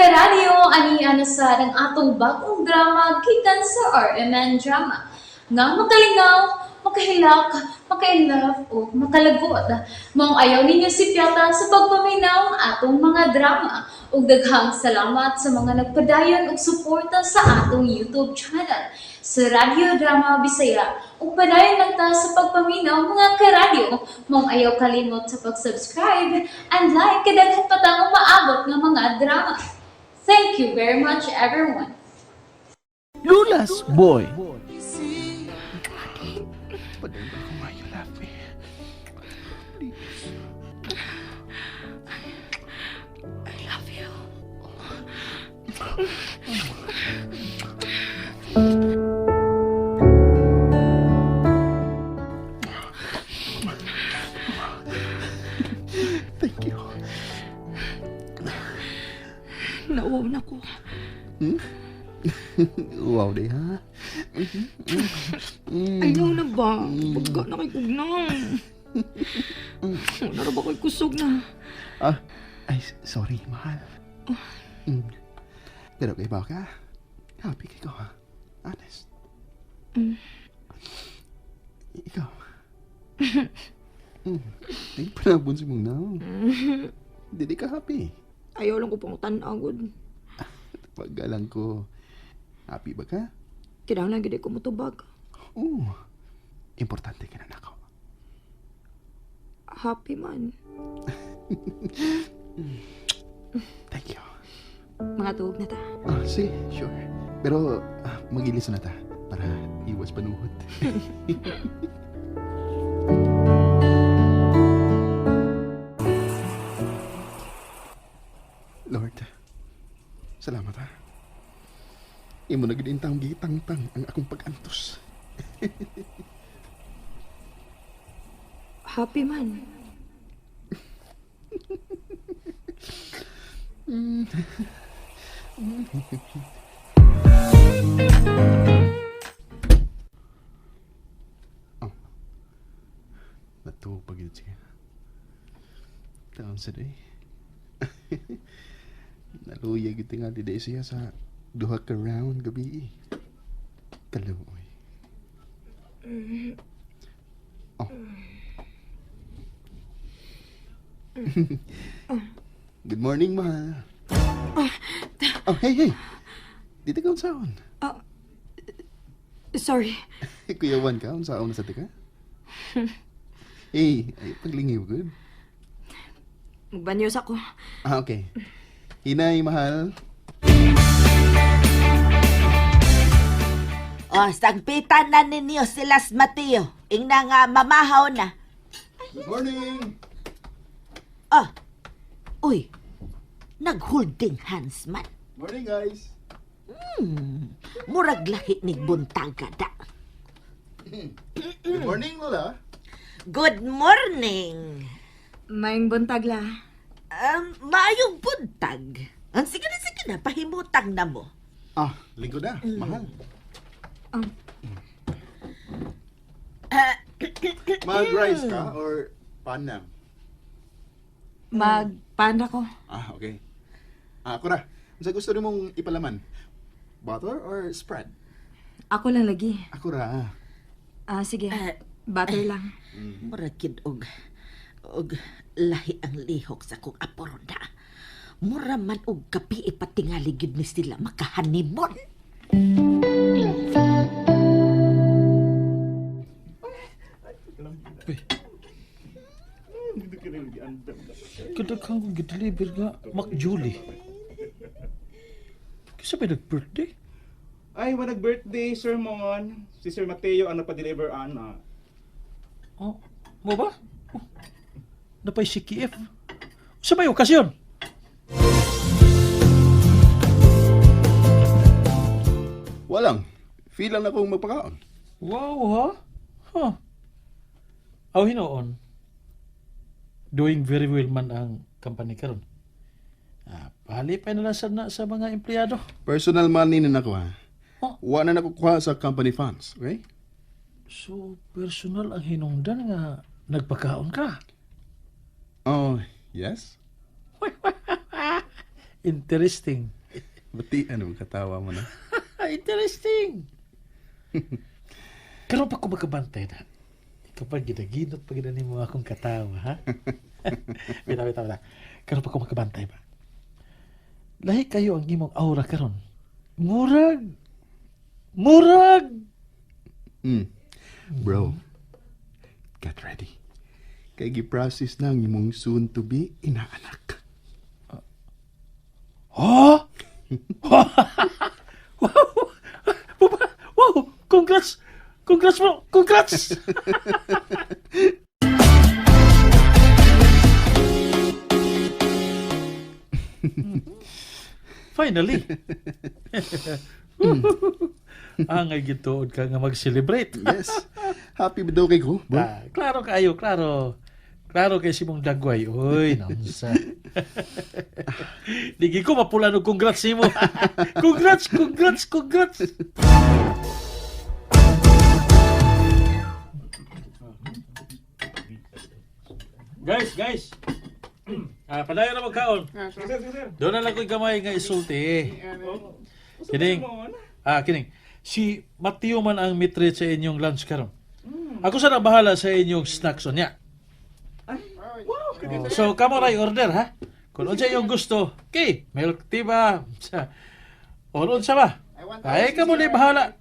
Karadyo, ani na sad ang atong bagong drama gikan sa RMN Drama. Nga makalingaw, makahilak, maka-inlove o makalagot. Maong ayaw ninyo sipyata sa pagpaminaw ang atong mga drama. Ug daghang salamat sa mga nagpadayon og suporta sa atong YouTube channel sa Radyo Drama Bisaya. Ug padayon lang ta sa pagpaminaw, mga karadyo. Maong ayaw kalimot sa pag-subscribe and like kay daghan pa tang umaabot nga mga drama. Thank you very much, everyone. Lola's Boy. But why you left me? Please. I love you. Thank you. Nauwaw na ko. Wow, di ha? Ayaw na ba? Pagka na kay kugnang. Wala ra ba ko'y kusog na? Ah, ay, sorry, mahal. Pero kay baka, happy kay ko, ha? Honest. Ikaw. Ay, panabon si mong now. Dili ka happy. Ayaw lang ko pang tan-agod. Paggalang ko, happy ba ka? Kinahanglan gid ko motubag. Oo. Importante ka na nako. Happy man. Thank you. Mga tuog na ta. Ah, sige, sure. Pero magilis na ta para iwas panuhot. Lord, salamat ha. Imo na gid intang gitangtang ang akong pag-antos. Happy man. Natuwa pa gid siya. Taon sa day. Naluya gid nga di siya sa duha ka round gabi. Kaluoy. Oh. Good morning, mahal. Oh, hey, hey. Dito ka unsaon. Sorry. Kuya Juan ka, unsaon na sa tika? Hey, ay, paglingiw, good. Magbanyos ako. Ah, okay. Inay, mahal. Oh, sagpitan na ninyo sila Mateo. Ingna nga mamahaw na. Good morning! Oh. Uy. Nag-holding hands man. Morning, guys. Murag lahi ni buntaga da. Good morning, Lola. Good morning. Maayong buntag la. Maayong buntag. Ang sige na, pahimutang na mo. Ah, lingkod na, mahal. Mag-rice ka or panam? Magpanda ko. Ah, okay. Ah, ako ra. Unsa gusto nimong ipalaman? Butter or spread? Ako lang lagi. Ako ra. Ah, sige. Butter lang. Murag gid og lahi ang lihok sa akong aporon na. Mura man og gabi ipatingali gid ni sila makahanimon. Kadaghang kong gideliver nga McJulie. Kisa ba nag-birthday? Ay, wa nag-birthday, Sir Mon. Si Sir Mateo ang nagpa-deliver ana. Oh, mo ba? Oh, napay si KF. Sa may okasyon? Walang. Feel lang akong magpakaon. Wow, ha? Huh. Aw, hinoon. Doing very well man ang company karon. Ah, palipay na lang sa, na, sa mga empleyado. Personal money na nako ha. Oh. Wa na nakukuha sa company funds, okay? So, personal ang hinungdan nga nagpakaon ka. Oh, yes? Interesting. Bati, ano, katawa mo na. Interesting. Karon pa ko makabantay na. Ikaw pa ginaginot pa gina nimo akong katawa, ha? Bitaw, bitaw, bitaw. Karon pa ko makabantay ba? Lahi kayo ang imong aura karon. Murag. Murag. Bro, get ready. Kay gi-process na ang imong soon to be inaanak. Ha? Wow! Wow! Congrats! Congrats bro! Congrats! Finally! Angay gituod ka nga mag-celebrate. Yes. Happy ba daw kay ko, bro? Ah, klaro kayo, klaro. Klaro kay simong dagway. Uy, naunsa. Digi ko mapula og congrats nimo. Congrats, congrats, congrats. Guys, guys. Ah, padayon na magkaon. Sige, sir, sige, sir. Doon na lang ko'y gamay nga isulti. Usa Kining. Sir Mon? Ah, kining. Si Mateo man ang mitreat sa inyong lunch karon. Ako sa na bahala sa inyong snacks unya. Ay, wow, kadi Oh, so kamo ray order ha. Kung unsa iyong gusto, okay, milk tea ba? Sa or unsa ba? Ay kamo ni bahala.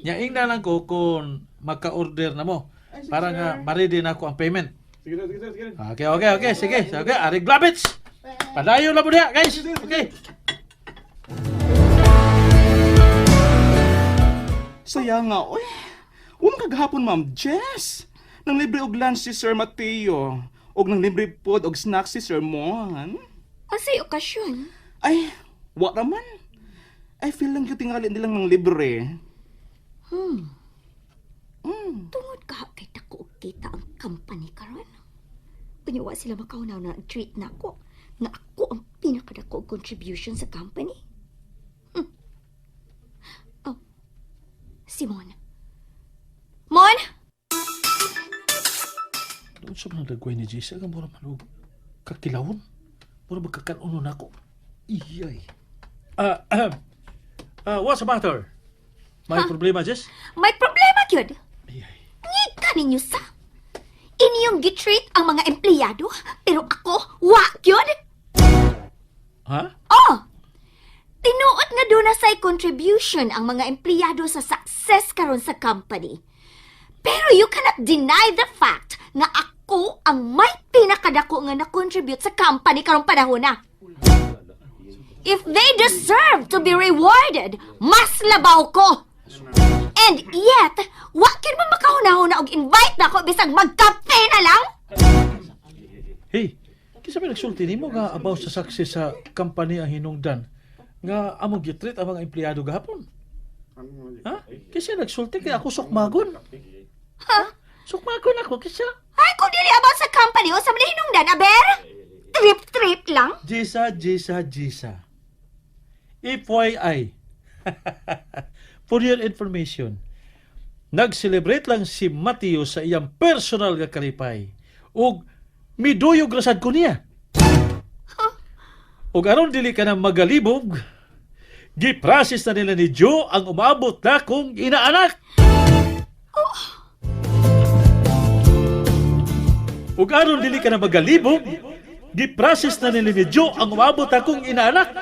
Nya ingna lang ko kung maka-order na mo para nga ma-ready na ako ang payment. Sige, sir, sige, sir, sige. Okay, sige. Okay, ari glabits. Padayon na mo diha, guys. Okay. Saya nga, oy. Uma kagahapon, Ma'am Jess. Nang libre og lunch si Sir Mateo. Og nang libre pod og snacks si Sir Mon. Asay okasyon? Ay, wa raman. Ay, feel lang yung tingali nilang ng libre. Tungod ka kay dako og kita ang company karon. Unya wa sila makaunaw na ang treat nako nga ako ang pinakadako og contribution sa company. Oh. Simon. Mon! Unsa man ang dagway ni Jessa nga mura man og kakilawon. Mura magkakanuno nako. Iyay. Ah, ahem. Ah, what's the matter? May problema, Jess? May problema gyud. Iyay. Ngika ninyo sa. Inyong gitreat ang mga empleyado, pero ako, wa gyud. Ha? Oh! Tinuot nga doon na say contribution ang mga empleyado sa success karon sa company. Pero you cannot deny the fact nga ako ang may pinakadako nga na-contribute sa company karong panahon na. If they deserve to be rewarded, mas labaw ko. And yet, wa kin mo makahuna-huna og invite na ako bisag magkape na lang. Hey, kinsa may nagsulti nimo nga about sa success sa company ang hinungdan nga among gitreat ang mga empleyado gahapon? Ha? Kinsa nagsulti kay ako sukmagon? Ha? Sukmagon ako kinsa? Ay, kung dili about sa company o sa mga hinungdan, aber? Trip-trip lang. Jisa, Jisa, Jisa. FYI. For your information, nag-celebrate lang si Mateo sa iyang personal nga kalipay ug miduyog ra sad ko niya. Ug aron dili ka na magalibog, giprocess na nila ni Joe ang umabot na kong inaanak. Ug aron dili ka na magalibog, giprocess na nila ni Joe ang umabot akong inaanak.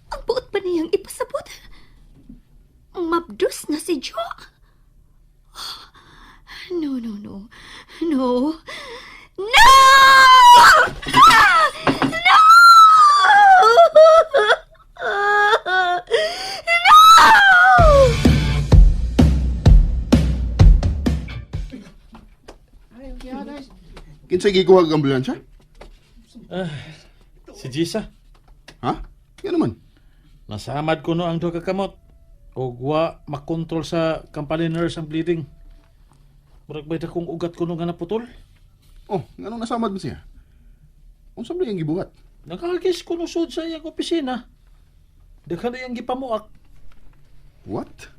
Ang buot ba niyang ipasabot? Mabdus na si Joe. No, no, no. No. No! Ah! No! No! Kinsay gikuha ang ambulansya? Si Jisa, Ha? Nga naman. nasamad ko no ang duha ka kamot. Ug wa makontrol sa company nurse ang bleeding. Murag bay akong ugat ko no nga naputol. Oh, nganong nasamad mo siya? Unsa ba iyang gibuhat? Nakahagis ko no sud sa iyang opisina. Daghan na iyang gipamuak. What?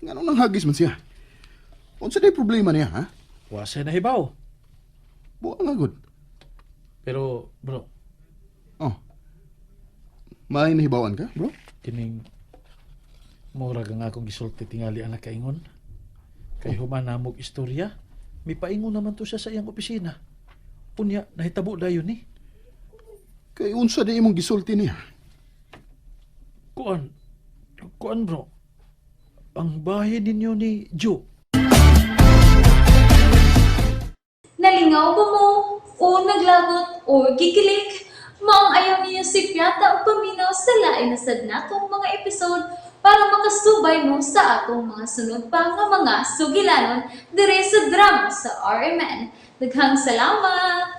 Nganong nanghagis man siya? Unsa day problema niya, ha? Wa siya nahibaw. Buang nga gud. Pero bro, Oh, May nahibawan ka, bro? Kining murag ang akong gisulti tingali ang nakaingon. Kay human namog istorya, mipaingon naman to siya sa iyang opisina. Unya, nahitabo dayon ni. Kay unsa di imong gisulti niya? Kuan, kuan bro, ang bahay ninyo ni Joe. Nalingaw ba mo? O naglagot o gikilig? Maong ayaw niyo si Piata o paminaw sa lain na sad natong mga episode para makasubay mo sa atong mga sunod pa nga mga sugilanon dire sa drama sa RMN. Daghang salamat!